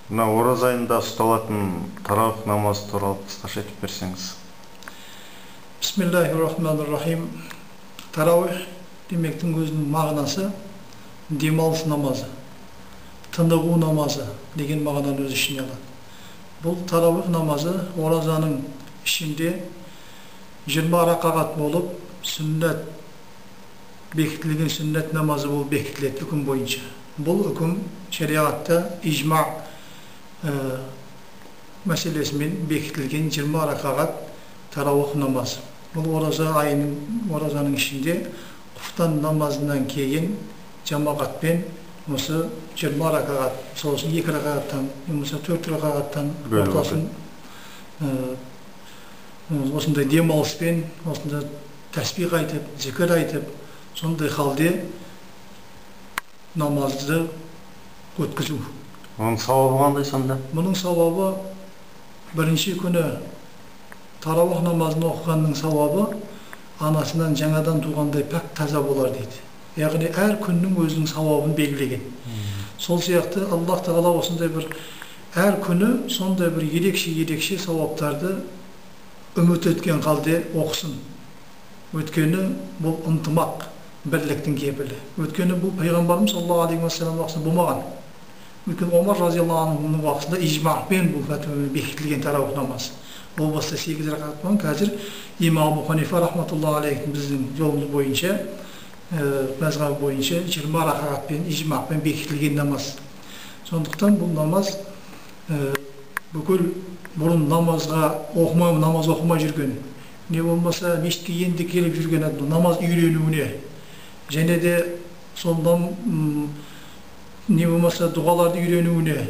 Мына ораза айында ұсталатын тарауих намазы туралы қысқаша айтып берсеңіз. Бисмиллахи-рахмани-рахим. Тарауих демектің өзінің мағынасы демалыс намазы, тынығу намазы деген мағынаны өз ішіне алады. Бұл тарауих намазы оразаның ішінде 20 рақағат болып, сүннет бекітілген сүннет намазы болып бекітіледі үкім бойынша. Бұл үкім шариғатта ижма мәселесімен бекітілген 20 рақағат тарауих намазы. Бұл ораза айының, оразаның ішінде құфтан намазынан кейін жамағатпен осы 20 рақағат, сосын 2 рақағаттан, болмаса 4 рақағаттан ортасын осындай демалыспен, осындай тәсбих айтып, зікір айтып, сондай халде намазды өткізу. Оның сауабы қандай сонда? Бұның сауабы бірінші күні тарауих намазын оқығанның сауабы анасынан жаңадан туғандай пәк таза болар дейді. Яғни әр күннің өзінің сауабын белгілеген. Сол сияқты Аллах тағала осындай бір әр күні сондай бір ерекше-ерекше сауаптарды үміт еткен халде оқысын. Өйткені бұл ынтымақ, бірліктің кепілі. Өйткені бұл пайғамбарымыз саллаллаху алейхи уассалам уақытында болмаған. Өйткені Омар разиаллаху анхуның уақытында ижмақпен бұл фәтуамен бекітілген тарауих намазы. Ол баста 8 рақат болған. Қазір имам Абу Ханифа рахматуллахи алейхи біздің жолымыз бойынша, мәзһаб бойынша 20 рақатпен ижмақпен бекітілген намаз. Сондықтан бұл намаз бүкіл бұрын намазға оқымай, намаз оқымай жүрген, не болмаса мешітке енді келіп жүрген адам намаз үйренуіне, және де сондан не болмаса дұғаларды үйренуіне,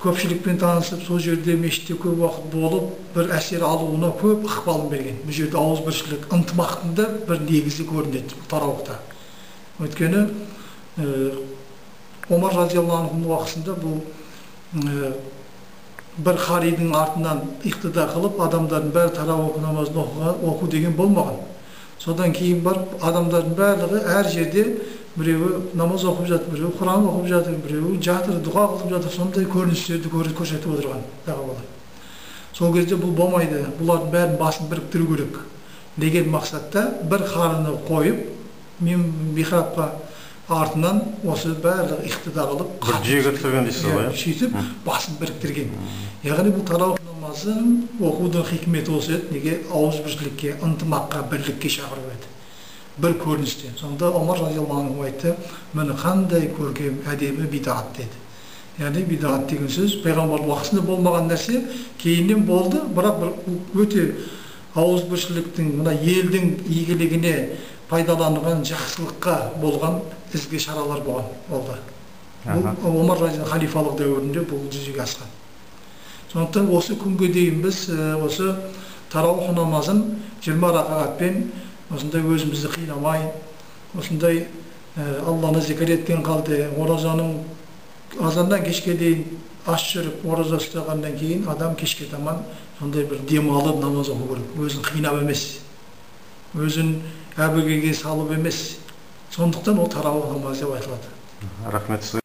көпшілікпен танысып, сол жерде мешітте көп уақыт болып, бір әсер алуына көп ықпалын берген. Бұл жерде ауызбіршілік, ынтымақтың да бір негізі көрінеді тараухта. Өйткені Омар разиаллаху анхуның уақытында бұл бір харидің артынан иқтида қылып, адамдардың бәрі тарауих намазын оқу деген болмаған. Содан кейін барып адамдардың барлығы әр жерде біреуі намаз оқып жатыр, біреуі Құран оқып жатыр, біреуі жатыр, дұға қылып жатыр, сондай көріністерді көрсетіп отырған сахабалар. Сол кезде бұл болмайды, бұлардың бәрін басын біріктіру керек деген мақсатта бір харыны қойып, мен михрабқа артынан осы барлығы иқтида қылып, бір жүйеге түсірген дейсіз ғой, иә? Сөйтіп басын біріктірген. Яғни бұл тарауих намазын оқудың хикметі осы еді, неге ауызбіршілікке, ынтымаққа, бірлікке шақыру еді. Бір көріністе. Сонда Омар разиаллаху анху айтты, міне қандай көркем әдемі бидағат деді. Яғни бидағат деген сөз пайғамбардың уақытында болмаған нәрсе, кейіннен болды, бірақ бір өте ауызбіршіліктің, мына елдің игілігіне пайдаланылған жақсылыққа болған ізгі шаралар болған болды. Бұл Омар разиаллаху халифалық дәуірінде бұл жүзеге асқан. Сондықтан осы күнге дейін біз осы тарауих намазын 20 рақағатпен осындай өзімізді қинамай, осындай Алланы зікір еткен халде, оразаның азаннан кешке дейін аш жүріп, ораза ұстағаннан кейін адам кешке таман сондай бір демалып намаз оқу керек. Өзін қинап емес, өзін әбігерге салып емес. Сондықтан ол тарауих намазы деп айтылады. Рахмет сізге.